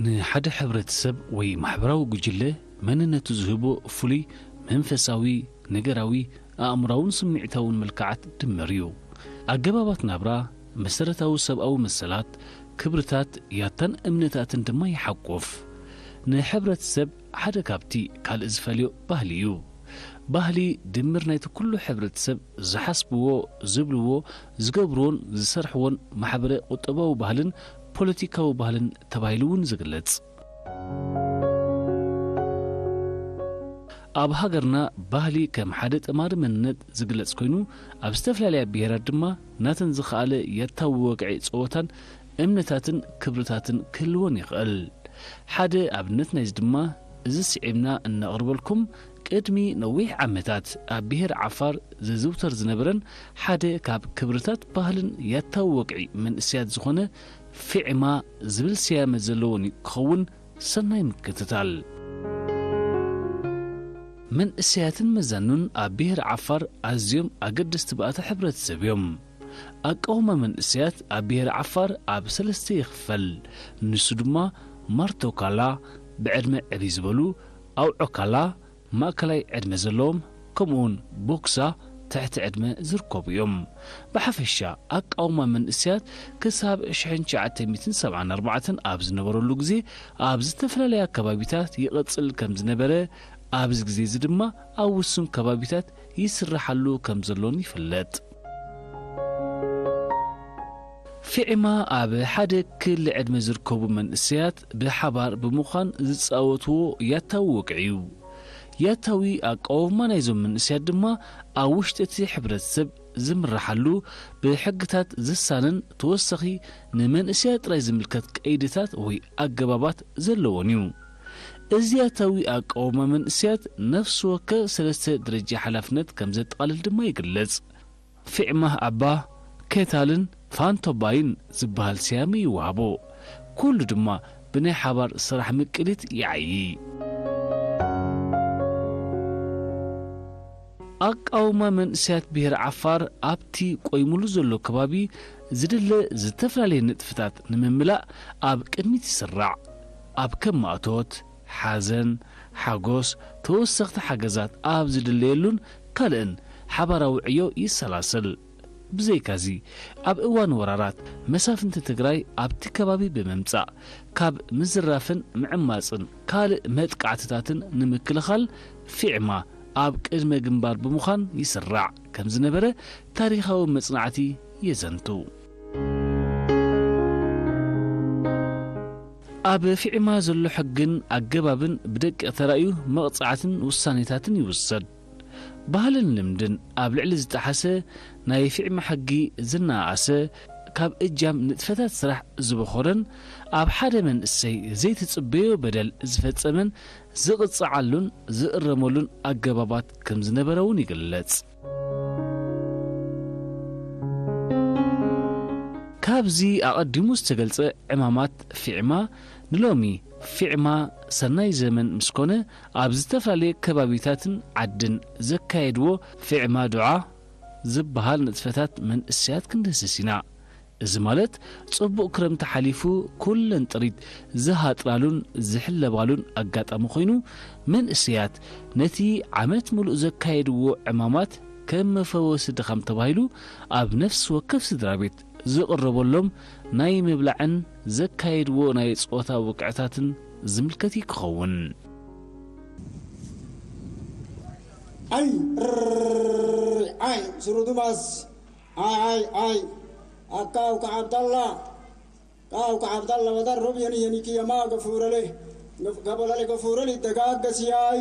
ንሓደ ሕብረተሰብ ወይ ማሕበራዊ ጉጅለ መንነቱ ዝህቦ ፍሉይ መንፈሳዊ፣ ነገራዊ፣ ኣእምራውን ስምዒታውን መልክዓት ድምር እዩ። ኣገባባት ናብራ፣ መሰረታዊ ሰብኣዊ መሰላት፣ ክብርታት፣ ያታን እምነታትን ድማ ይሓቁፍ። ንሕብረተሰብ ሓደ ካብቲ ካልእ ዝፈልዮ ባህሊ እዩ። ባህሊ ድምር ናይቲ ኩሉ ሕብረተሰብ ዝሓስብዎ፣ ዝብልዎ፣ ዝገብርዎን ዝሰርሕዎን ማሕበረ ቁጠባዊ ባህልን ፖለቲካዊ ባህልን ተባሂሉ እውን ዝግለጽ። ኣብ ሃገርና ባህሊ ከም ሓደ ጠማሪ መንነት ዝግለጽ ኮይኑ፣ ኣብ ዝተፈላለያ ብሄራት ድማ ናተን ዝኸኣለ ያታዊ ወግዒ ጸወታን እምነታትን ክብርታትን ክህልወን ይኽእል። ሓደ ኣብነት ናይዚ ድማ፣ እዚ ስዒብና እነቕርበልኩም፣ ቅድሚ ነዊሕ ዓመታት ኣብ ብሄር ዓፋር ዝዝውተር ዝነበረን ሓደ ካብ ክብርታት ባህልን ያታዊ ወግዒ መንእሰያት ዝኾነ ፊዕማ ዝብል ስያመ ዘለዎን ክኸውን ሰናይ ምክትታል። መንእሰያትን መዛኑን ኣብ ብሄር ዓፋር ኣዝዮም ኣገደስቲ ባእታ ሕብረተሰብ እዮም። ኣቃውማ መንእሰያት ኣብ ብሄር ዓፋር ኣብ ሰለስተ ይኽፈል። ንሱ ድማ ማርቶካላ፣ ብዕድመ ዕብይ ዝበሉ፣ ኣውዖካላ፣ ማእከላይ ዕድመ ዘለዎም፣ ከምኡውን ቦክሳ፣ ትሕቲ ዕድመ ዝርከቡ እዮም። ብሓፈሻ ኣቃውማ መንእሰያት ክሳብ ሽሕን ትሽዓተ ሚእትን ሰብዓን ኣርባዕተን ኣብ ዝነበረሉ ግዜ ኣብ ዝተፈላለያ ከባቢታት ይቕጽል ከም ዝነበረ፣ ኣብዚ ግዜ እዚ ድማ ኣብ ውሱን ከባቢታት ይስራሓሉ ከም ዘሎን ይፍለጥ። ፊዕማ ኣብ ሓደ ክሊ ዕድመ ዝርከቡ መንእሰያት ብሓባር ብምዃን ዝጻወትዎ ያታዊ ወግዒ እዩ። ያታዊ ኣቃውማ ናይዞም መንእሰያት ድማ ኣብ ውሽጢ እቲ ሕብረተሰብ ዝምረሓሉ፣ ብሕግታት ዝሳነን ተወሳኺ ንመንእሰያት ጥራይ ዝምልከት ቀይድታት ወይ ኣገባባት ዘለዎን እዩ። እዚ ያታዊ ኣቃውማ መንእሰያት ነፍሲ ወከፍ ሰለስተ ደረጃ ሓላፍነት ከም ዘጠቓልል ድማ ይግለጽ። ፊዕማ ኣባ፣ ኬታልን ፋንቶባይን ዝበሃል ስያመ ይወሃቦ። ኩሉ ድማ ብናይ ሓባር ስራሕ ምቅሊት ይዓዪ። ኣቃውማ መንእሰያት ብሄር ዓፋር ኣብቲ ቆይሙሉ ዘሎ ከባቢ ዝድለ ዝተፈላለየ ንጥፍታት ንምምላእ ኣብ ቅድሚት ይስራዕ። ኣብ ከም ማእቶት፣ ሓዘን፣ ሓጎስ፣ ተወሰኽቲ ሓገዛት ኣብ ዝድለየሉን ካልእን ሓባራዊ ዕዮ ይሰላሰል። ብዘይካዚ፣ ኣብ እዋን ወራራት መሳፍንቲ ትግራይ ኣብቲ ከባቢ ብምምጻእ ካብ ምዝራፍን ምዕማጽን ካልእ መጥቃዕትታትን ንምክልኻል ፊዕማ ኣብ ቅድመ ግንባር ብምዃን ይስራዕ ከም ዝነበረ ታሪኻዊ መጽናዕቲ የዘንቱ። ኣብ ፊዕማ ዘሎ ሕግን ኣገባብን ብደቂቕ ተራእዩ መቕጻዕትን ውሳኔታትን ይውሰድ። ባህልን ልምድን ኣብ ልዕሊ ዝጠሓሰ ናይ ፊዕማ ሕጊ ዝነኣኣሰ፣ ካብ እጃም ንጥፈታት ስራሕ ዝበኾረን ኣብ ሓደ መንእሰይ ዘይትጽበዮ በደል ዝፈጸመን ዝቕጽዓሉን ዝእረመሉን ኣገባባት ከም ዝነበረ እውን ይግለጽ። ካብዚ ኣቐዲሙ ዝተገልጸ ዕማማት ፊዕማ ንሎሚ ፊዕማ ሰናይ ዘመን ምስ ኮነ ኣብ ዝተፈላለየ ከባቢታትን ዓድን ዘካየድዎ ፊዕማ ዱዓ ዝበሃል ንጥፈታት መንእሰያት ክንድህስስ ኢና። እዚ ማለት ጽቡቕ ክረምቲ ሓሊፉ ኩለን ጥሪት ዝሃጥራሉን ዝሕለባሉን ኣጋጣሚ ኮይኑ መንእሰያት ነቲ ዓመት ምሉእ ዘካየድዎ ዕማማት ከም መፈወሲ ድኻም ተባሂሉ ኣብ ነፍሲ ወከፍ ስድራ ቤት ዝቕረበሎም ናይ ምብላዕን ዘካየድዎ ናይ ጾታ ውቅዕታትን ዝምልከት እዩ ክኸውን። ኣይ ርርርርርርይ ኣይ ስሩዱማስ ኣይ ኣይ ኣይ ኣካው ከዓብዳላ ካው ከዓብዳላ ወዳር ሩብ የኒ የኒ ክየማ ገፉረሌ ገፍ- ገበለሌ ገፉረሌ ደጋገስ ያይ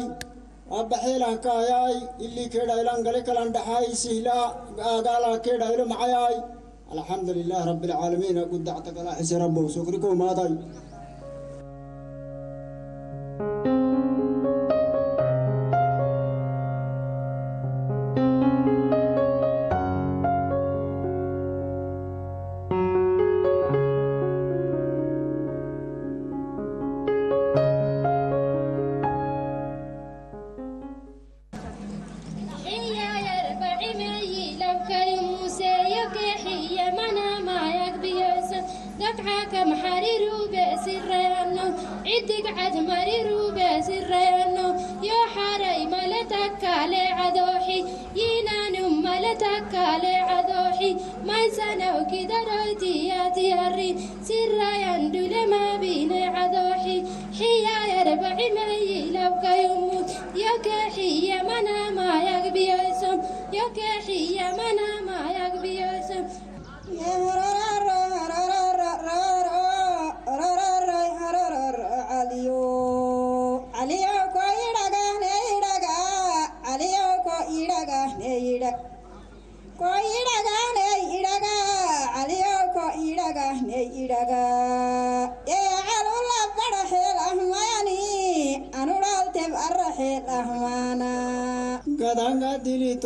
ኣባሒላ ካያይ ኢሊ ኬዳ ኢላን ገሌ ከላን ደሓይ ሲህላ ጋላ ኬዳ ኢሎ መዓያይ ኣልሓምዱሊላህ ረቢል ዓለሚን ኣጉዳዕ ተቀላ ሕሴ ረቦ ሱክሪኮ ማታይ ደቅዓ ከመሓሪሩ በስረያኖ፣ ዕድግዓት መሪሩ በስረያኖ፣ ዮሓረይ ማለት ኣካለ ዓዶሒ፣ ይናኑ ማለት ኣካለ ዓዶሒ፣ ማይሰነው ኪደሮይቲ ያትያሪ፣ ስራያን ዱለማ ቢነ ዓዶሒ፣ ሕያ የርበዒ መይላብ ከዩሙ፣ ዮከ ሕየ መናማ ያግብየሶም፣ ዮከ ሕየ መናማ ያግብየሶም። ዓልዮ ዓልዮ ኮ ይደጋ ነይደጋ ዓልዮ ኮ ይደጋ ነይደ ኮ ይደጋ ነይደጋ ዓልዮ ኮ ይደጋ ነይደጋ የዓሉላ በረሐ ላህማያኒ ኣኑራል ተብ ኣረሐ ላህማና ጋዳንጋ ድሊቶ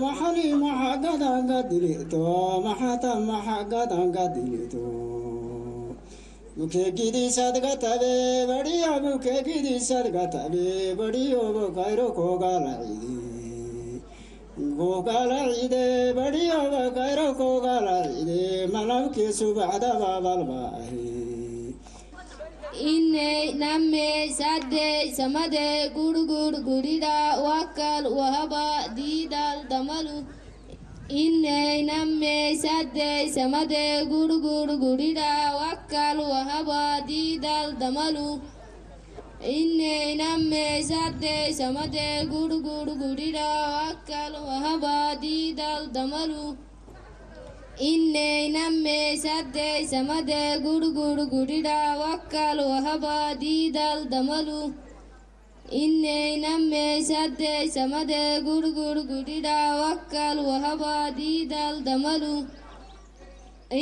ማሓሊ ማሓ ጋዳንጋ ድሊቶ ማሓታ ማሓ ጋዳንጋ ድሊቶ ቡኬ ጊዲ ሳድጋታቤ በዲዮ ቡኬ ጊዲ ሳድጋታቤ በዲዮ በካይሮ ኮጋላ ዒዴ ኮጋላ ዒዴ በዲዮ በካይሮ ኮጋላ ዒዴ መላውኬ ሱባዕዳ ባባልባሄ ኢነይ ናሜ ሳደይ ሰመደ ጉድጉድ ጉዲዳ ዋካል ወሃባ ዲዳል ደመሉ ኢነይ ናሜ ሳደይ ሰመደ ጉድጉድ ጉዲዳ ዋካል ወሃባ ዲዳል ደመሉ ኢነይ ናሜ ሳደይ ሰመደ ጉድጉድ ጉዲዳ ዋካል ወሃባ ዲዳል ደመሉ ኢነይ ናሜ ሳደይ ሰመደ ጉድጉድ ጉዲዳ ዋካል ወሃባ ዲዳል ደመሉ ኢነይ ናሜ ሳደይ ሰመደ ጉድጉድ ጉዲዳ ዋካል ወሃባ ዲዳል ደመሉ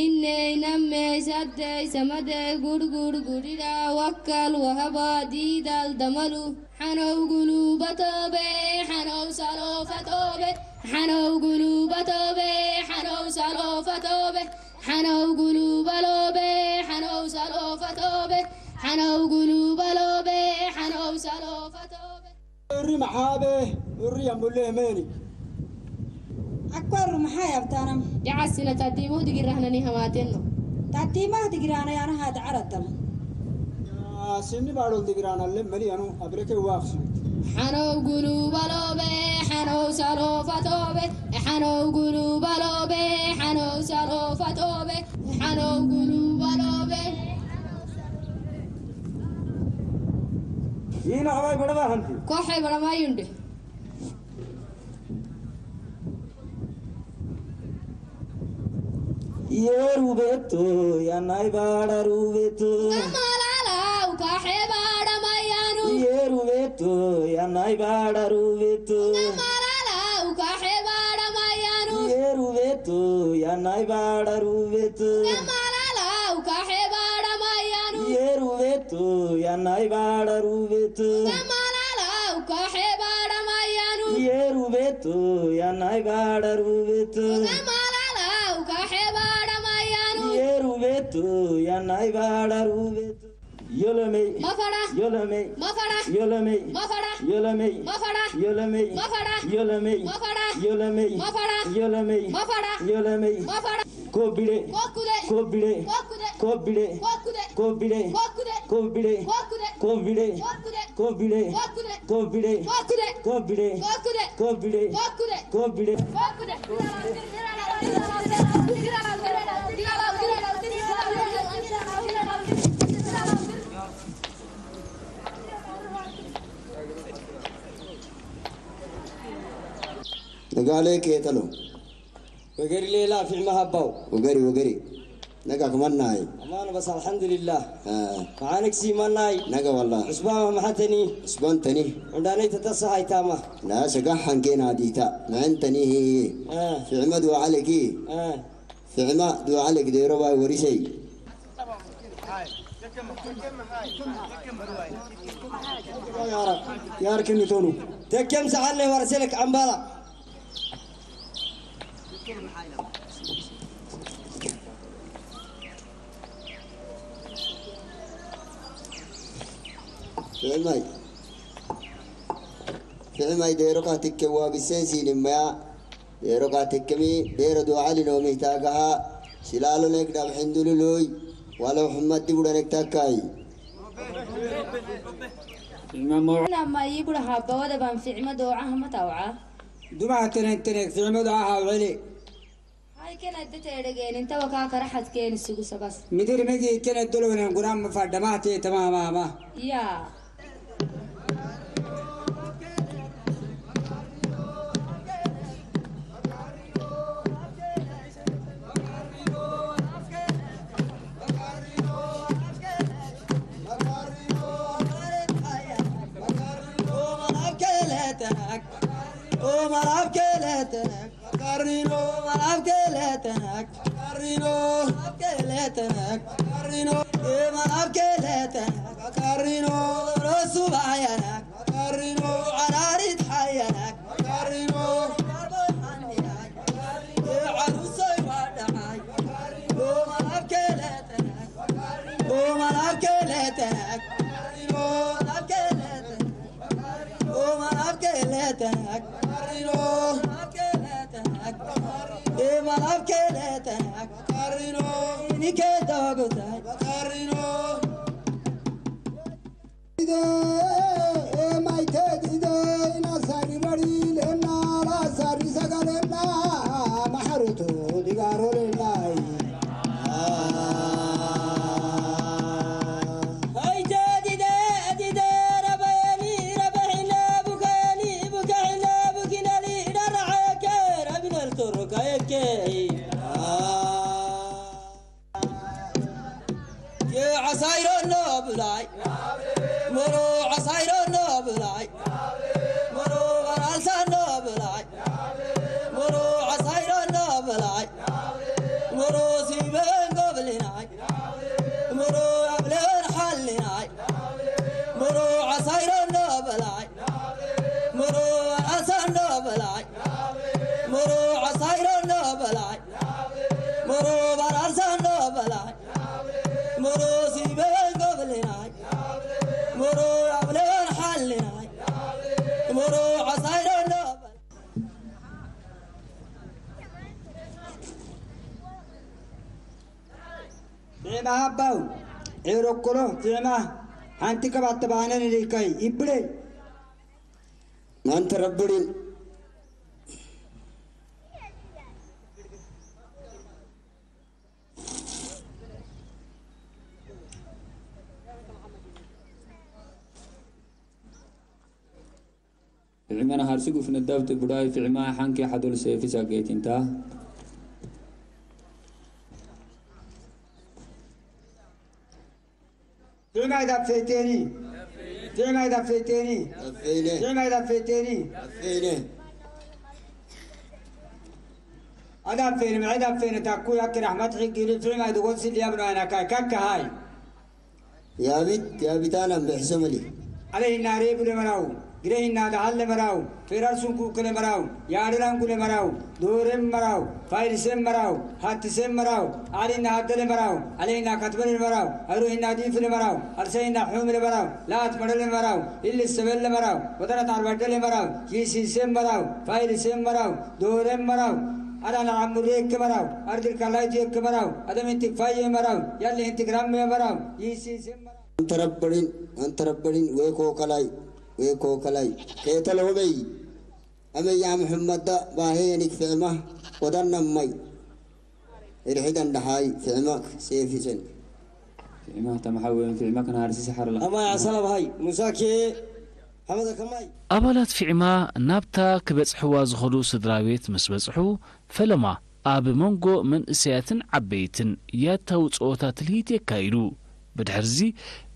ኢነይ ናሜ ሳደይ ሰመደ ጉድጉድ ጉዲዳ ዋካል ወሃባ ዲዳል ደመሉ ሓነው ጉሉ በቶቤ ሓነው ሳሎ ፈቶቤ ሓነው ጉሉ በቶቤ ሓነው ሳሎ ፈቶቤ ሓነው ጉሉ በሎቤ ሓነው ሳሎ ፈቶቤ ሓነው ጉሉ በሎቤ ሓነው ሳሎ ፈቶቤ እሪ መሓበ እሪ ኣምቡሌ መኒ ኣኳሩ መሓይ ኣብታናም ዲዓሲነ ታዲሞ ድጊራህነኒ ሃማቴኖ ታዲማ ድጊራነ ያነ ሃደ ዓረተም ስኒ ባዶል ድጊራነ ለም መሊ ያኑ ኣብረከ ዋክሱ ሓነው ጉሉ በሎቤ ሓነው ሳሎ ፈቶቤ ሓነው ጉሉ በሎቤ ሓነው ሳሎ ፈቶቤ ሓነው ጉሉ በሎቤ ይህን ኣባይ በረባ ሀንቲ ኮሐ በረባዩ እንዴ የሩቤቱ ያናይ ባዳ ሩቤቱ ገማላላው ካሐ ባዳ ማያኑ የሩቤቱ ያናይ ባዳ ሩቤቱ ገማላላው ካሐ ባዳ ማያኑ የሩቤቱ ያናይ ባዳ ሩቤቱ ገማላላው ካሐ ባዳ ማያኑ የሩቤቱ ያናይ ባዳ ሩቤቱ ገማላላው ካሐ ባዳ ማያኑ የሩቤቱ ያናይ ባዳ ሩቤቱ ገማላላው ካሐ ባዳ ማያኑ የሩ ቤቱ ያናይ ባዳሩ ቤቱ የለመይ መፈራ የለመይ መፈራ የለመይ መፈራ የለመይ መፈራ የለመይ መፈራ የለመይ መፈራ የለመይ መፈራ የለመይ መፈራ የለመይ መፈራ ኮቢሌ ኮኩሌ ኮቢሌ ኮኩሌ ኮቢሌ ኮኩሌ ኮቢሌ ኮኩሌ ኮቢሌ ኮኩሌ ኮቢሌ ኮኩሌ ኮቢሌ ኮኩሌ ኮቢሌ ኮኩሌ ኮቢሌ ኮኩሌ ኮቢሌ ኮኩሌ ኮቢሌ ኮኩሌ Nagaalee qeexaloo. Wegeri leelaa fi'ima habbaw. Wegeri wegeri. Naga kumannaay. Amaan bas alhamdulillah. Ah. Maxaanik sii mannaay. Naga wallah. Cusbaa maxatani. Cusbantani. Cundaanay tatasa haytaama. Naa saga hankeena diita. Maxantani. Ah. Fi'ima duwaaleki. Ah. Fi'ima duwaaleki deero baa warisay. Yaar yaar kinni tonu. Tekkem saxalle warselek ambala. Fi'imay. Fi'imay deero ka tikke waa bisseen siin immaya. Deero ka tikkemi deero du'a ali no mihta gaha. Silalo nek dam hindulului. ዋላ ሙሐመድ ዲጉ ደነግታካይ። Nama ibu da habba wada ban fi'ma do'a hama taw'a. Duma tenen tenek fi'ma do'a hawele. Hay ken adde te degen inta waka kara hat ken sugu sabas. Midir megi ken adde lo nen guram fadama te tamama ma. Ya. ፊዕማ ሃባው ዒሮኮሎ ፊዕማ ሓንቲ ከባተ ባነ ንልከይ ይብለይ። ማንተ ረብሪን ፊዕመና ሃርሲ ጉፍ ነዳብ ትቡዳይ ፊዕማ ሓንኪ ሓዶል ሰይፊ ሳገይት እንታ። ፊዕማ ይዳብ ፈይቴኒ። ፊዕማ ይዳብ ፈይቴኒ። ፊዕማ ይዳብ ፈይቴኒ። ኣዳብ ፈይኒ ምዕዳብ ፈይኒ ታኩ ያክን ኣሕመድ ሕጊ ፊዕማ ይድጎት ስልያብ ነው ያናካይ ካካ ሃይ። ያቢት ያቢታና ብሕሰምሊ። ኣለይና ሬብ ለመራው ግረይና ደሃል ለመራው ፌራር ሱንኩ ክለመራው ያደራንኩ ለመራው ዶሬም መራው ፋይልሴም መራው ሃትሴም መራው ኣሊና ሃደለ መራው ኣለይና ካትበለ ለመራው ኣሩሂና ዲፍ ለመራው ኣርሰይና ሑም ለመራው ላት መደለ መራው ኢልሰበል ለመራው ወጠረት ኣርባደ ለመራው ኪሲሴም መራው ፋይልሴም መራው ዶሬም መራው ኣዳና ዓምሬ ክመራው ኣርድር ካላይት የክመራው ኣደሚን ትክፋይ የመራው ያለህን ትግራም የመራው ይሲሴም መራው። ኣንተ ረበሪን ኣንተ ረበሪን ዌኮ ከላይ ዌኮ ከላይ ኬተለውበይ ኣመያ ምሕመዳ ባሄ የኒክ ፍዕማ ወዳና ማይ እድሒደን ደሓይ ፍዕማክ ሴፊሰን። ፊዕማ ተመሓወን ፊዕማ ከነሃርሲ ሰሓርላ። ኣማይ ዓሰላ ባሃይ ሙሳኬ ሓመደ ከማይ። ኣባላት ፊዕማ ናብታ ክበጽሕዋ ዝኸዱ ስድራ ቤት ምስ በጽሑ፣ ፈለማ ኣብ መንጎ መንእሰያትን ዓበይትን ያታዊ ጸወታ ትልሂት የካይዱ። ብድሕርዚ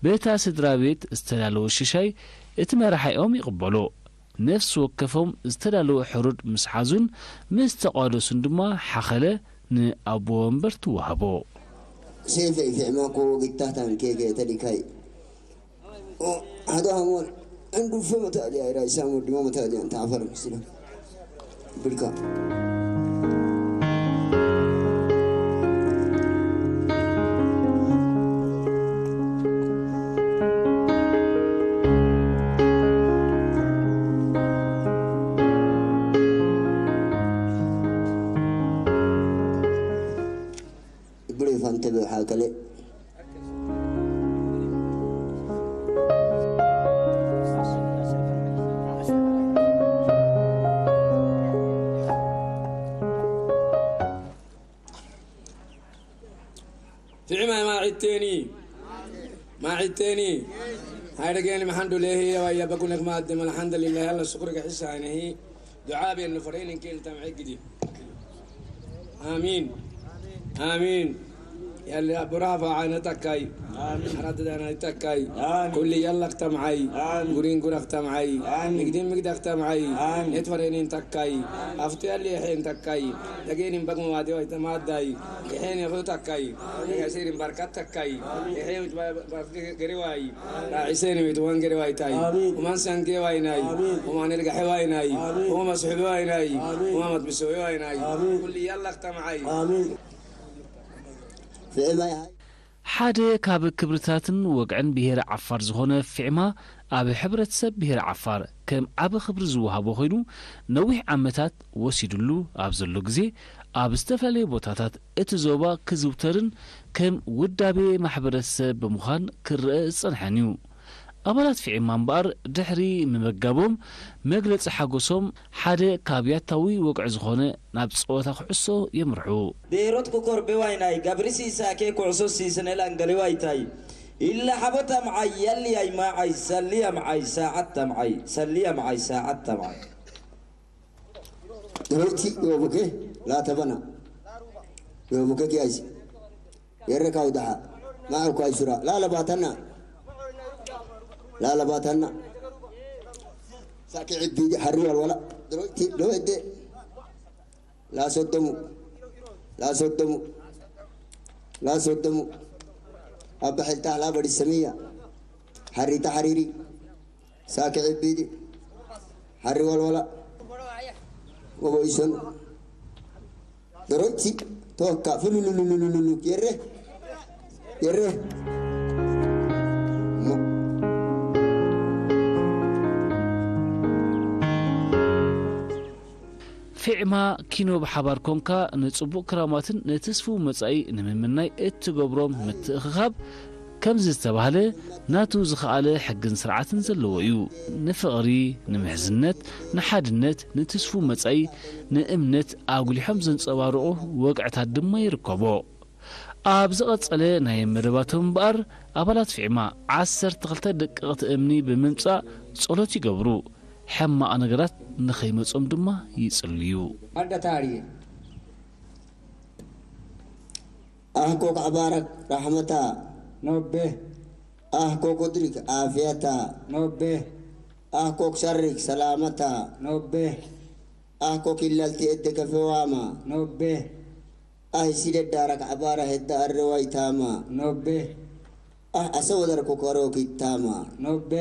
በታ ስድራ ቤት ዝተዳለወ ሽሻይ እቲ መራሒኦም ይቕበሎ። ነፍሲ ወከፎም ዝተዳለወ ሕሩድ ምስ ሓዙን ምስ ተቋደሱን ድማ ሓኸለ ንኣቦ ወንበር ትወሃቦ። ሴፈይ ፊዕማኮ ወግታታን ኬኬ ተሊካይ ሓደ ሃሞን ዕንዱፈ መታእልያ ኢራ ይሳሙ ድማ መታእልያ እንተ ዓፈር ምስለ ብልካ። ብሬፋን ተበ ሓከለ فيما ما عدتني، ما عدتني. هاي رجعني محمد ليه يا ويا بقول لك ما أقدم الحمد لله، الله شكرك حسانه. دعاء بأن فرين كيل تمعي قدي. آمين. آمين. يلا برافو عنا تكاي. آمين. حرد دانا تكاي. آمين. كل يلا اقتمعي. آمين. قرين قرا اقتمعي. آمين. مقدين مقدا اقتمعي. آمين. يتفرين تكاي. أفتي اللي يحين تكاي. تجيني بقم وادي ويتماداي. يحين يخو تكاي. يسير بركات تكاي. يحين بركات قريواي. Raachiseen mitu waan gari waay tahay. Aamiin. Umaan sangee waay naay. Aamiin. Umaan ergaxe waay naay. Aamiin. Uma masxubi waay naay. Aamiin. Uma matbisooyo waay naay. Aamiin. Kulli yalla tamcay. Aamiin. Fi'imay hay. ሓደ ካብ ክብርታትን ወግዕን ብሄረ ዓፋር ዝኾነ ፊዕማ ኣብ ሕብረተሰብ ብሄረ ዓፋር ከም ዓቢ ክብሪ ዝወሃቦ ኮይኑ ነዊሕ ዓመታት ወሲድሉ ኣብ ዘሎ ግዜ ኣብ ዝተፈላለየ ቦታታት እቲ ዞባ ክዝውተርን ከም ውዳቤ ማሕበረሰብ ብምዃን ክረአ ዝጸንሐን እዩ። ኣባላት ፊዒማ እምበኣር ድሕሪ ምምጋቦም መግለጺ ሓጎሶም ሓደ ካብ ያታዊ ወግዒ ዝኾነ ናብ ጸወታ ኩዕሶ የምርሑ። Beerot kukor bewainai gabrisi sake ku'uso sisne langaliwaitai. Illa habota ma'ai yalli ai ma'ai salliya ma'ai sa'atta ma'ai salliya ma'ai sa'atta ma'ai. Roti yobuke la tabana. Yobuke kiaisi. Yerre kaudaha. Ma ko aisura. La la batana. La la batana. Sake ibbi harri wal wala. Roti lo edde. La soddomu. La soddomu. La soddomu. Abba hilta la bari samiya. Harri tahariri. Saake cibbiidi. Harri walwala. Wobo ison. Dorochi. Tokka. Fululululululu. Yerre. Yerre. ፊዕማ ኪኖ ብሓባር ኮንካ ንጽቡቕ ክራማትን ንትስፉው መጻኢ ንምምናይ እትገብሮም ምትእኽኻብ ከምዚ ዝተባህለ ናቱ ዝኸኣለ ሕግን ስርዓትን ዘለዎ እዩ። ንፍቕሪ፣ ንምሕዝነት፣ ንሓድነት፣ ንትስፉው መጻኢ፣ ንእምነት ኣጉሊሖም ዘንጸባርቑ ወግዕታት ድማ ይርከቦ። ኣብ ዝቐጸለ ናይ መደባቶም እምበኣር ኣባላት ፊዕማ ዓሰርተ ክልተ ደቀቕቲ እምኒ ብምምጻእ ጸሎት ይገብሩ። ሕማቕ ነገራት ንኸይመጾም ድማ ይጽልዩ። ኣደ ታሪኽ ኣህኮክ ኣባረክ ራሕመታ ኖቤ ኣህኮክ ድሪክ ኣፍያታ ኖቤ ኣህኮክ ሸሪክ ሰላመታ ኖቤ ኣህኮክ ይላልቲ እድ ከፈዋማ ኖቤ ኣህ ሲደዳ ረክዓባራ ሄዳ ኣረዋይ ታማ ኖቤ ኣህ ኣሰወደር ኮከሮ ኪታማ ኖቤ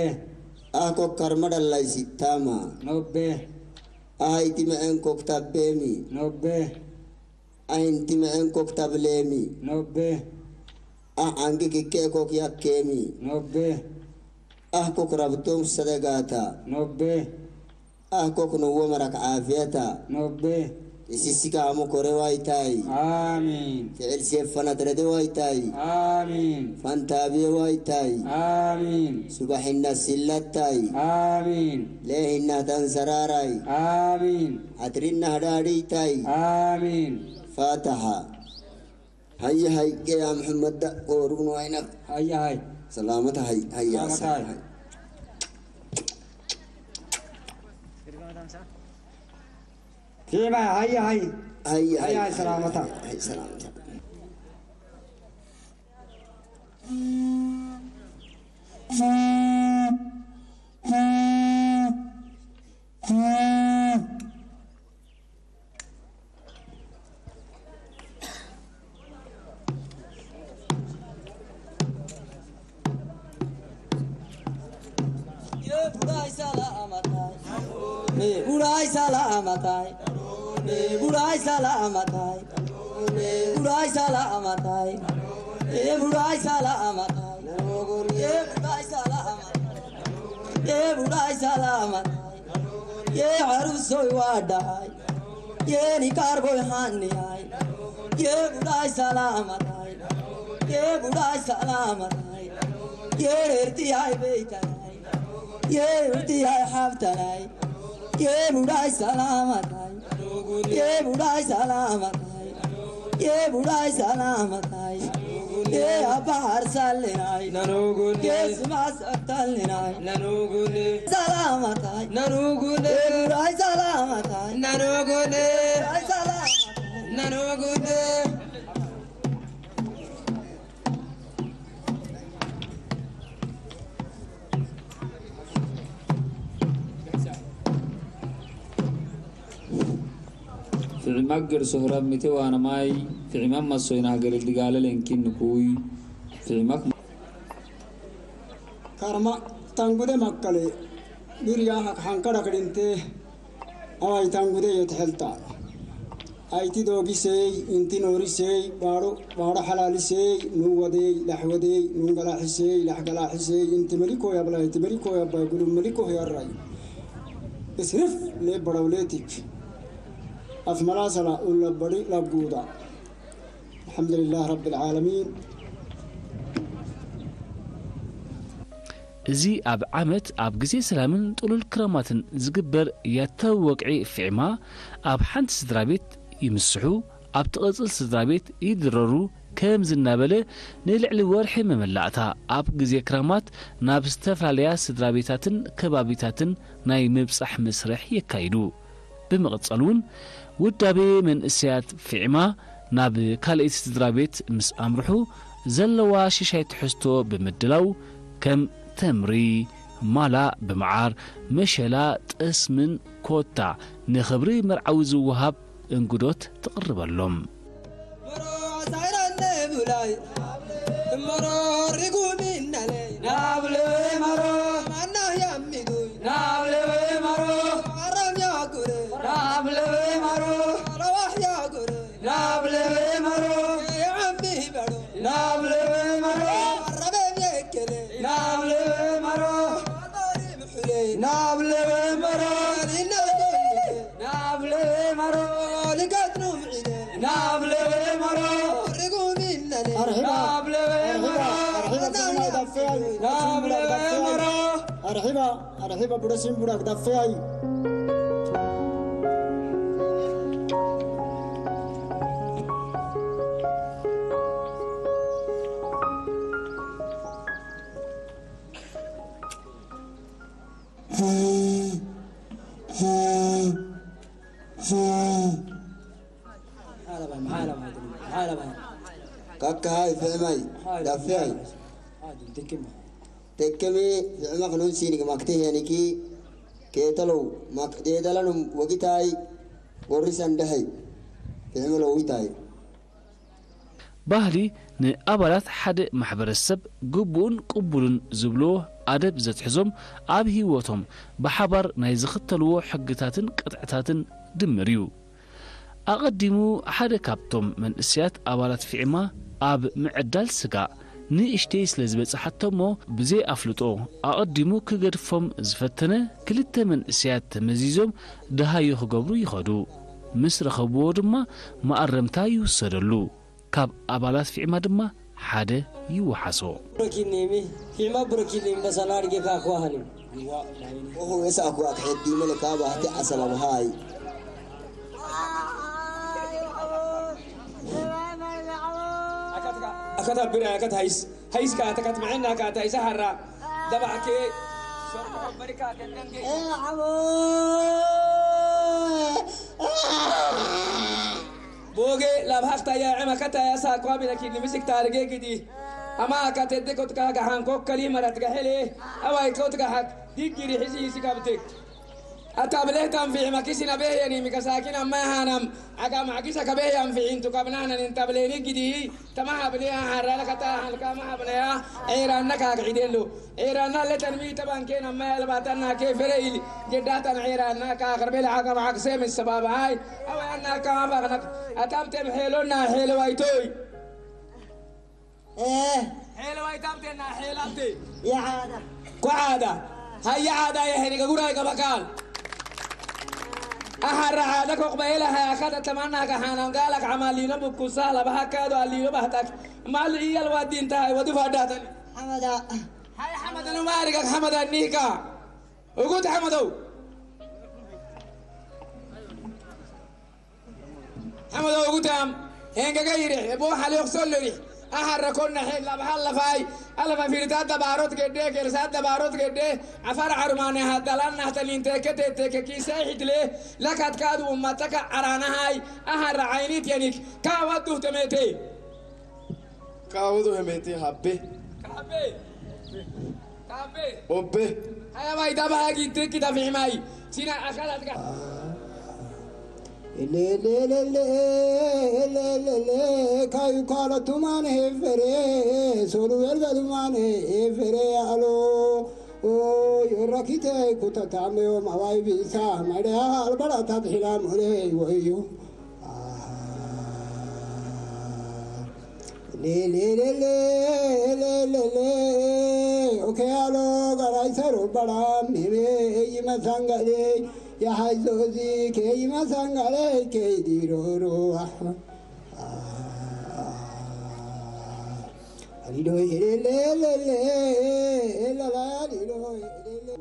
ኣህ ኮከር መደላይ ሲታማ ኖቤ ኣህ ኢቲ መዐን ኮክ ታቤሚ ኖቤ ኣህ ኢንቲ መዐን ኮክ ታብሌሚ ኖቤ ኣህ ዓንጊ ክኬ ኮክ ያኬሚ ኖቤ ኣህ ኮክ ረብቶም ሰደጋታ ኖቤ ኣህ ኮክ ንዎ መራክ ዓፍየታ ኖቤ ኢሲሲካ ኣሞ ኮሬ ዋይታይ አሚን። ፍዕል ሴፈና ትረደ ዋይታይ አሚን። ፋንታብየ ዋይታይ አሚን። ሱባሒና ሲላታይ አሚን። ሌሂና ተንሰራራይ አሚን። ዓትሪና ህዳዲታይ አሚን። ፋታሓ ሃየ ሃይ ገያ መሐመድ ዳ ኦሩኑ ኣይነፍ ሃየ ሃይ ሰላመት ሃይ ሃያ ሰላመት ሃይ። ሃይ። ፊማ ሃየ ሃይ ሃየ ሃየ ሃይ። ሰላመታ ሃይ ሰላመታ Burai salamatai. Burai salamatai. Burai salamatai. Burai salamatai. Burai salamatai. Burai salamatai. Burai salamatai. Ye arusoi wadai. Ye ni kargo hani ai. Ye budai salamatai. Ye budai salamatai. Ye erti ai beitai. Ye erti ai habtai. Ye budai salamatai. Ye budai salamatai. Ye budai salamatai. ኣብ ባሕር ሳልናይ ናኑጉል ስማስ ኣታልናይ ናኑጉል ሰላማታይ ናኑጉል ራይ ሰላማታይ ናኑጉል ራይ ሰላማታይ ናኑጉል ፍዕማግር ሶህራብ ሚቴ ዋነማይ ፍዕማም ማሶይና ሀገር ልድጋለ ሌንኪን ንኩይ ፍዕማክ ካርማ ታንጉደ ማከለ ዱርያ ሀክ ሐንከረ ክድንቴ አዋይ ታንጉደ የትሐልታ። ኣይቲ ዶጊሰይ፣ እንቲ ኖሪሰይ፣ ባሮ ባሮ ሐላሊሰይ፣ ኑወደይ፣ ላሕወደይ፣ ኑንገላሒሰይ፣ ላሕገላሒሰይ፣ እንቲ መሊኮ ያብላይ፣ እንቲ መሊኮ ያባይ፣ ጉሉም መሊኮ ያራይ። እስርፍ ሌበረውሌቲክ። ኣፍመላሰላ ኡለበሪ ላጉዳ። الحمد لله رب العالمين. እዚ ኣብ ዓመት ኣብ ግዜ ሰላምን ጥሉል ክረማትን ዝግበር ያታዊ ወግዒ ፊዕማ፣ ኣብ ሓንቲ ስድራ ቤት ይምስሑ፣ ኣብ ትቕጽል ስድራ ቤት ይድረሩ፣ ከምዚ እናበለ ንልዕሊ ወርሒ መመላእታ ኣብ ግዜ ክረማት ናብ ዝተፈላለያ ስድራ ቤታትን ከባቢታትን ናይ ምብጻሕ መስርሕ የካይዱ። ብምቕጻል እውን ውዳቤ መንእሰያት ፊዕማ ናብ ካልኣይቲ ስድራ ቤት ምስ ኣምርሑ ዘለዋ ሽሻይ ትሕዝቶ ብምድላው ከም ተምሪ፣ ማላ ብመዓር፣ መሸላ፣ ጠስምን ኮታ ንኽብሪ መርዓዊ ዝወሃብ እንግዶት ትቕርበሎም። ኣርሒባ ኣርሒባ ቡረሲን ቡራክ ዳፈያይ ካካሃይ ፍዕማይ ዳፍያይ ተክሚ ፍዕማ ክኑን ሲኒግ ማክቴ ሄኒኪ ኬተለው ዴደለኑም ወጊታይ ጎሪሰን ደሀይ ፍዕሚ ለዊታይ ባህሊ ንኣባላት ሓደ ማሕበረሰብ ግቡእን ቅቡልን ዝብልዎ ኣደብ ዘትሕዞም ኣብ ህይወቶም ብሓባር ናይ ዝኽተልዎ ሕግታትን ቅጥዕታትን ድምር እዩ። ኣቐዲሙ ሓደ ካብቶም መንእሰያት ኣባላት ፊዕማ ኣብ ምዕዳል ስጋ ንእሽተይ ስለ ዝበጽሓቶ እሞ ብዘይ ኣፍልጦ ኣቐዲሙ ክገድፎም ዝፈተነ ክልተ መንእሰያት ተመዚዞም ደሃዩ ክገብሩ ይኸዱ። ምስ ረኸብዎ ድማ መኣረምታ ይውሰደሉ። ካብ ኣባላት ፊዕማ ድማ ሓደ ይወሓሶ። ብረኪኒሚ ፊዕማ ብረኪኒሚ በሰና ኣድጌካ ክዋሃኒ ኦኹ የሳእኩ ኣትሐዲ መለካ ባህቲ ዓሰላ በሃይ ኣካታ ብራ ኣካታ ሃይስ ሃይስ ካታ ካት መዐና ካታ ሃይስ ሃራ ደባዕኬ ሸርኮ በሪካ ከደንጌ ቦጌ ላብ ሃኽታያ ዕመ ከታያ ሳኳ ቢለኪ ንምስክ ታርጌ ግዲ ኣማ ካቴ ደኮትካ ጋሓን ኮከሊ መረት ጋሄሌ ኣዋይ ኮትካ ሓክ ዲግሪ ሕዚ ይስጋብትክ ኣታ ብለህ ታንፊዕ መኪሲና ቤህየኒ ሚከሳኪን ኣማይ ሃናም ዓጋ ማዕጊሰ ከቤህ ያንፊዒንቱ ካብናነን እንታ ብሌኒ ግዲ ተማሃ ብሌ ሃራ ለከታ ሃልካ ማሃብነያ ዒራና ካክዒዴሉ ዒራና ለተንሚ ተባንኬን ኣማይ ኣልባታና ኬፍረይል ጌዳታን ዒራና ካክርቤል ዓጋ ማዕግሴ ምስ ሰባብሃይ ኣወያና ካማባኽነክ ኣታብቴም ሔሎና ሔለዋይቶይ Eh, ሔለዋይ ታብቴና ሔላብቴ ya ada. ኳዓዳ ሃያ ዓዳ የሕኒ ገጉራይ ገበካል ኣሓራ ዓዳ ኮቅበኤለ ሃያካ ተተማና ከሓናም ጋላክ ዓማሊኖ ብኩሳ ለባሃካዶ ኣሊኖ ባህታክ ማሉ እያል ዋዲ እንታይ ወዲ ፋዳተን Hamada. ሃይ ሓመደኑ ማሪጋክ ሓመዳ ኒካ እጉት ሓመደው ሓመደው እጉታም ሄንገገ ይርሕ እቦ ሓሊዮክ ሰሎ ይርሕ ኣሃረኮነ ሄላ ብሃለፋይ ኣለፈ ፊልታት ደባሮት ገዴ ጌርሳት ደባሮት ገዴ ዓፋር ዓርማነ ሃዳላን ናህተሊን ተከ ተከ ኪሰ ሂድሌ ለካት ካዱ መተከ ዓራናሃይ ኣሃረ ዓይኒት የኒክ ካዋዱ ተሜቴ ካውዱ ህሜቲ ሃቤ ካቤ ካቤ ኦቤ ሃያባይ ዳባሃጊ ትክ ዳፊ ማይ ሲና ኣካላት ጋ Elelelele, elelele, kayu kala tumane efere, solu elga tumane efere alo. O yorakite kutata me o mawai bisa, mare albara tat hilam ore woyo. Lelelele, lelele, oke alo garai saro bara meme eyi masangare. Yahai zozi kei masangare kei diroro. Alido elele lala alido elele.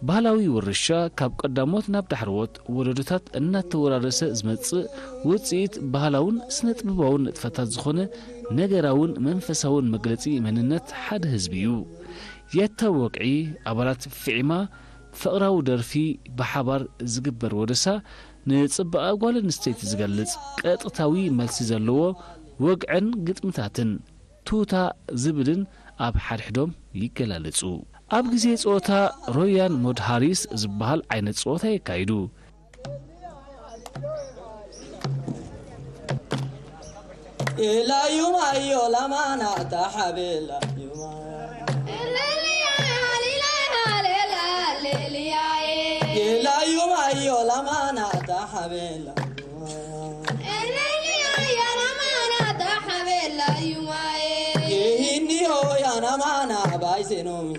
ባህላዊ ውርሻ ካብ ቀዳሞት ናብ ዳሕረዎት ወለዶታት እናተወራረሰ ዝመጽእ ውጽኢት ባህላውን ስነ-ጥበባውን ንጥፈታት ዝኾነ ነገራውን መንፈሳውን መግለጺ መንነት ሓደ ህዝቢ እዩ። የተ ወግዒ ኣባላት ፊዒማ ፍቕራዊ ደርፊ ብሓባር ዝግበር ወደሳ ንጽባቐ ጓል ኣንስተይቲ ዝገልጽ ቀጥታዊ መልሲ ዘለዎ ወግዕን ግጥምታትን ቱታ ዝብልን ኣብ ሓድሕዶም ይገላለጹ። ኣብ ግዜ ጸወታ ሮያን ሞድሃሪስ ዝበሃል ዓይነት ጸወታ የካይዱ። Ela yuma yo la mana ta habela yuma. Ela yuma yo la mana ta habela. Ehini ho ya na mana bai se no mi.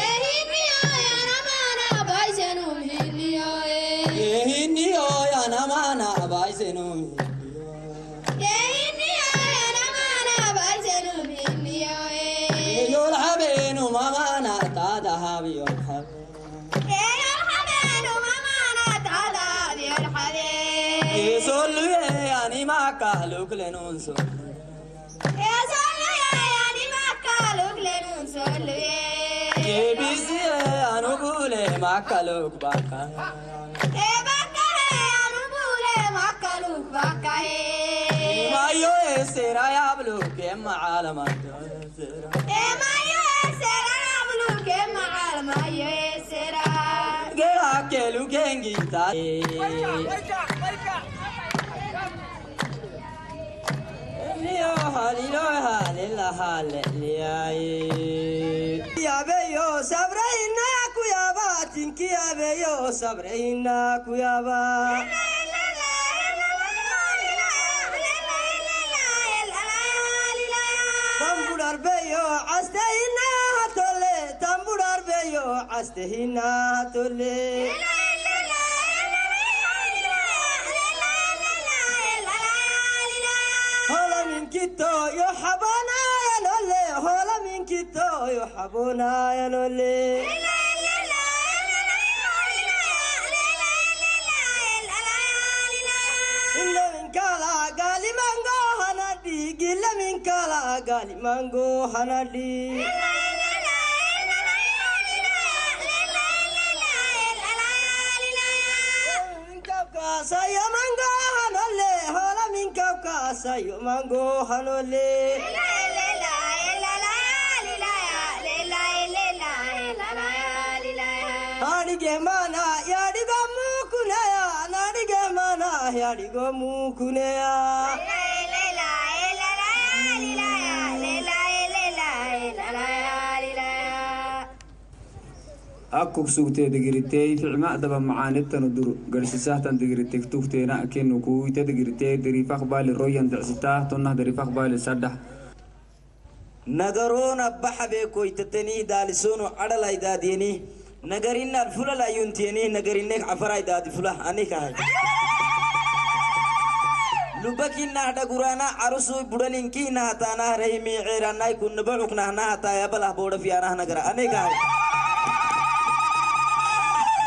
Ehini ho ya na mana bai se no mi. Yo la habenu mama na ta da habi yo habi. Solu ye ani maka lukle nun solu. Solu ye ani maka lukle nun solu ye. Kebisi ye anu bule maka luk baka. Ebakare anu bule maka luk baka ye. Mayo esera ya blu ke ma alama. Emayo esera bulu ke magal mayo esera. Gera kelu gengi ta. Yo halilo halila haliliya. Ya be yo sabrina kuyaba tinki ya be yo sabrina kuyaba. Tambur arbeyo astehina hatole, tambur arbeyo astehina hatole. Hola min kito yo habana ya lole, hola min kito yo habana ya lole. Inna min kala gali mango hanadi, gilla min kala gali mango hanadi. Min kawka sayo mango hanole, hola min kawka sayo mango hanole. Hadi gemana yadi gomu kunaya, nadi gemana yadi gomu kunaya. Akkuk sugtee digirtee ficma daba macaanibtan udur garsisahtan digirtek tukteenaa kennu kuwite digirtee diriifak baali royan decsita tonnah diriifak baali saddah. Nagaroon abba xabee koytatanii daalisoonu cadhalay daadiyanii nagarinnaad fula laayuntiyanii nagarinek cafaray daadi fula anikahay. Lubakinnah dhaguraana carusui budhalinkiinah taanah rahimii ceeraannay kunnaba cuknahnah taaya balah boodha fiyaanah nagara anekahay.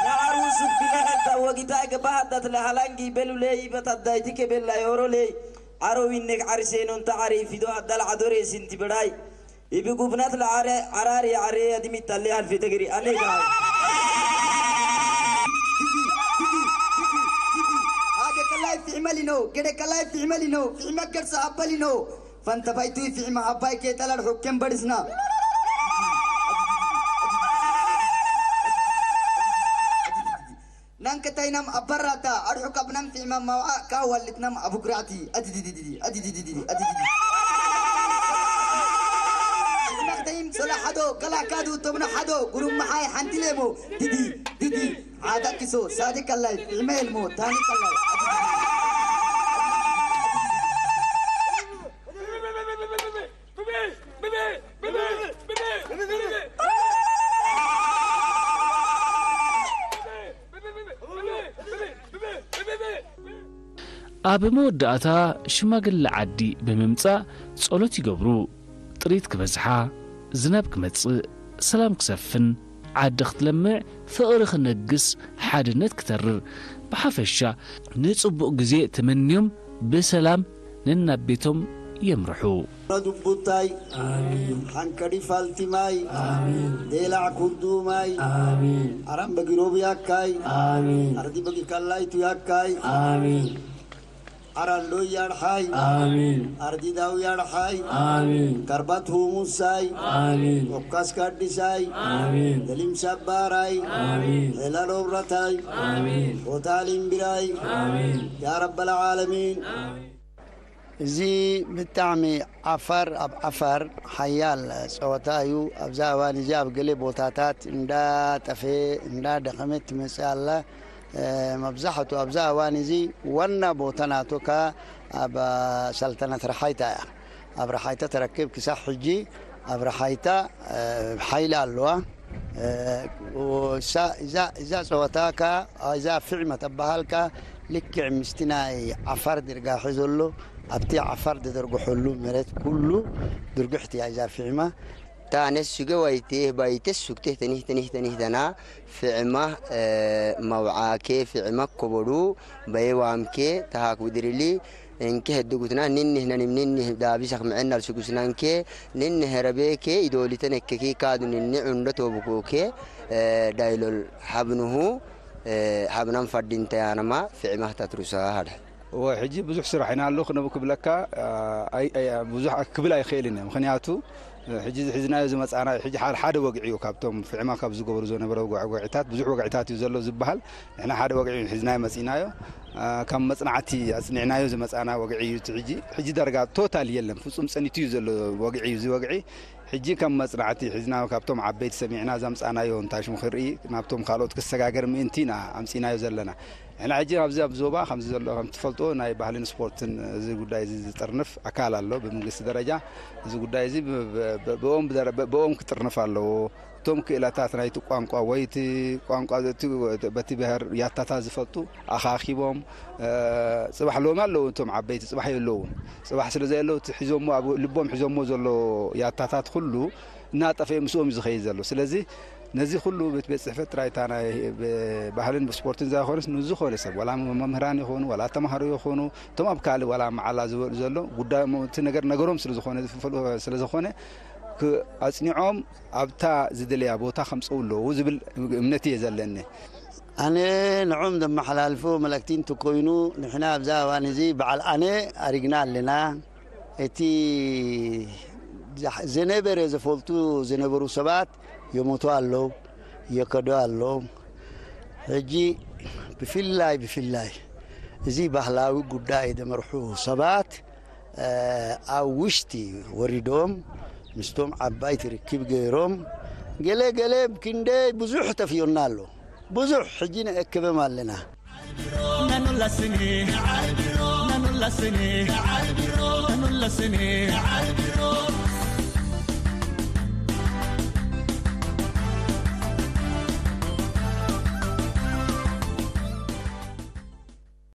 Nacaruusuk binahel tawagitaay gabahaddat lahalangii beluleey ibataddayti kebellay oroley. ዓረዊነግ ዓርሴኖን ተዓሪ ፊዶ ኣዳል ዓዶሬ ሲንቲ ብራይ። ይብጉብናት ለዓረ ዓራሪ ዓሬ ኣድሚት ታሌ ኣልፌ ተግሪ ኣኔ ከዓይ። ሃደ ከላይ ፊዕመሊኖ፣ ገደ ከላይ ፊዕመሊኖ፣ ፊዕመ ገርሰ ኣበሊኖ። ፈንተ ባይቱ ፊዕመ ሃባይ ኬጠላል ሑኬን በድስና። ናንከታይናም ኣበራታ ኣርሑቅ ኣብናም ፊዕማ ማውዓ ካዋልትናም ኣቡግራዕቲ። ኣዲዲዲዲዲ ኣዲዲዲዲዲ ኣዲዲዲ። ናክተይም ሶላ ሓዶ ከላካዱ ቶምና ሓዶ ጉሩም መሓይ ሓንቲ ሌሞ። ዲዲ ዲዲ ዓዳኪሶ ሳዲ ከላይ ፊዕመ ኤልሞ ታኒ ከላይ። ኣብ መወዳእታ ሽማግለ ዓዲ ብምምጻእ ጸሎት ይገብሩ። ጥሪት ክበዝሓ፣ ዝናብ ክመጽእ፣ ሰላም ክሰፍን፣ ዓዲ ክትለምዕ፣ ፍቕሪ ክነግስ፣ ሓድነት ክተርር፣ ብሓፈሻ ንጽቡቕ ግዜ ተመንዮም ብሰላም ነናብ ቤቶም የምርሑ። ዱቡታይ ሓንከዲ ፋልቲ ማይ ዴላዕ ኩንዱ ማይ ኣራም በጊሮብ ያካይ ኣርዲ በጊ ካላይቱ ያካይ ዓራሎ ያድሓይ ኣርዲ ዳው ያድሓይ ከርባት ሁሙሳይ ኦካስ ካዲሳይ ደሊም ሳባራይ ሄላሎ ብራታይ ሆታሊም ቢራይ ያ ረበል ዓለሚን። እዚ ብጣዕሚ ዓፋር ኣብ ዓፋር ሓያል ጸወታ እዩ። ኣብዛ እዋን እዚ ኣብ ገለ ቦታታት እንዳጠፈየ እንዳደኸመ ትመጽእ ኣላ። መብዛሕቱ ኣብዛ እዋን እዚ ዋና ቦታ ናቶካ ኣብ ሰልጠነት ረሓይታ እያ። ኣብ ረሓይታ ተረክብ ክሳብ ሕጂ ኣብ ረሓይታ ሓይሊ ኣለዋ። እዛ ጸወታ ከ እዛ ፊዕማ ተበሃል ከ ልክዕ ምስቲ ናይ ዓፋር ድርጋሐ ዘሎ ኣብቲ ዓፋር ዝደርግሐሉ መሬት ኩሉ ድርግሕቲ እያ እዛ ፊዕማ። ታነስ ሱገ ዋይቴህ ባይቴስ ሱግቴህ ተኒህ ተኒህ ተኒህ ተና ፊዕማ መውዓኬ ፊዕማ ኮበዱ በየዋምኬ ተሃክ ውድርሊ እንኪ ህድጉትና ኒኒ ህነኒም ኒኒ ዳቢሰ ክምዕና ልስጉስናንኬ ኒኒ ሄረቤኬ ኢዶሊተን እከኪ ካዱ ኒኒ ዑንደ ቶብኮኬ ዳይሎል ሀብንሁ ሀብናም ፋዲንተያነማ ፍዕማህ ታትሩሳ ሀደ። እወ ሕጂ ብዙሕ ስራሕ ኢና ኣሎ ክነብ ክብለካ ብዙሕ ክብል ኣይኽእልን እየ። ምኽንያቱ ሕጂ ሒዝናዮ ዝመፃና ሕጂ ሓደ ወግዒ እዩ ካብቶም ፍዕማ ካብ ዝገበሩ ዝነበረ ወግዒታት ብዙሕ ወግዒታት እዩ ዘሎ ዝበሃል። ንሕና ሓደ ወግዒ ሒዝናዮ መፂናዮ። ከም መፅናዕቲ ኣፅኒዕናዮ ዝመፃና ወግዒ እዩ እቲ ሕጂ። ሕጂ ዳርጋ ቶታል የለን ፍፁም ፀኒቱ እዩ ዘሎ ወግዒ እዩ እዚ ወግዒ። ሕጂ ከም መፅናዕቲ ሒዝና ካብቶም ዓበይቲ ሰሚዕና ዘምፃናዮ እንታይ ሽሙ ክንርኢ ናብቶም ካልኦት ክሰጋገር ምእንቲ ኢና ኣምፂናዮ ዘለና። ንሕና ሕጂ ኣብዚ ኣብ ዞባ ከምዚ ዘሎ ከም ትፈልጦ ናይ ባህልን ስፖርትን እዚ ጉዳይ እዚ ዝጥርንፍ ኣካል ኣሎ ብመንግስቲ ደረጃ እዚ ጉዳይ እዚ ብኦም ክጥርንፍ ኣለዎ። እቶም ክእለታት ናይቲ ቋንቋ ወይ እቲ ቋንቋ በቲ ብሄር ያታታት ዝፈልጡ ኣኻኺቦም ፅባሕ ሎሚ ኣለዉ እቶም ዓበይቲ ፅባሕ የለውን። ፅባሕ ስለ ዘየለዉ እቲ ሒዞሞ ኣብ ልቦም ሒዞሞ ዘሎ ያታታት ኩሉ እናጠፈኤ ምስኦም እዩ ዝኸይድ ዘሎ። ስለዚ ነዚ ኩሉ ቤት ቤት ፅሕፈት ጥራይ እታ ናይ ባህልን ስፖርትን ዘይኮነስ ንዝኾነ ሰብ ዋላ መምህራን ይኾኑ ዋላ ተማሃሮ ይኾኑ እቶም ኣብ ካልእ ዋላ መዓላ ዝበሉ ዘሎ ጉዳይ እቲ ነገር ነገሮም ስለዝኾነ ዝፍፈልዎ ስለዝኾነ ኣፅኒዖም ኣብታ ዝድለያ ቦታ ከምፀው ኣለዉ ዝብል እምነት እየ ዘለኒ። ኣነ ንዖም ዘመሓላልፎ መልእክቲ እንተኮይኑ ንሕና ኣብዛ እዋን እዚ በዓል ኣነ ኣሪግና ኣለና። እቲ ዝነበረ ዝፈልጡ ዝነበሩ ሰባት የሞቱ ኣለዉ፣ የከዱ ኣለዉ። ሕጂ ብፍላይ ብፍላይ እዚ ባህላዊ ጉዳይ ዘመርሑ ሰባት ኣብ ውሽጢ ወሪዶም ምስቶም ዓባይቲ ርክብ ገይሮም ገለ ገለ ክንደይ ብዙሕ ተፍዮና ኣሎ። ብዙሕ ሕጂ ነእክብም ኣለና።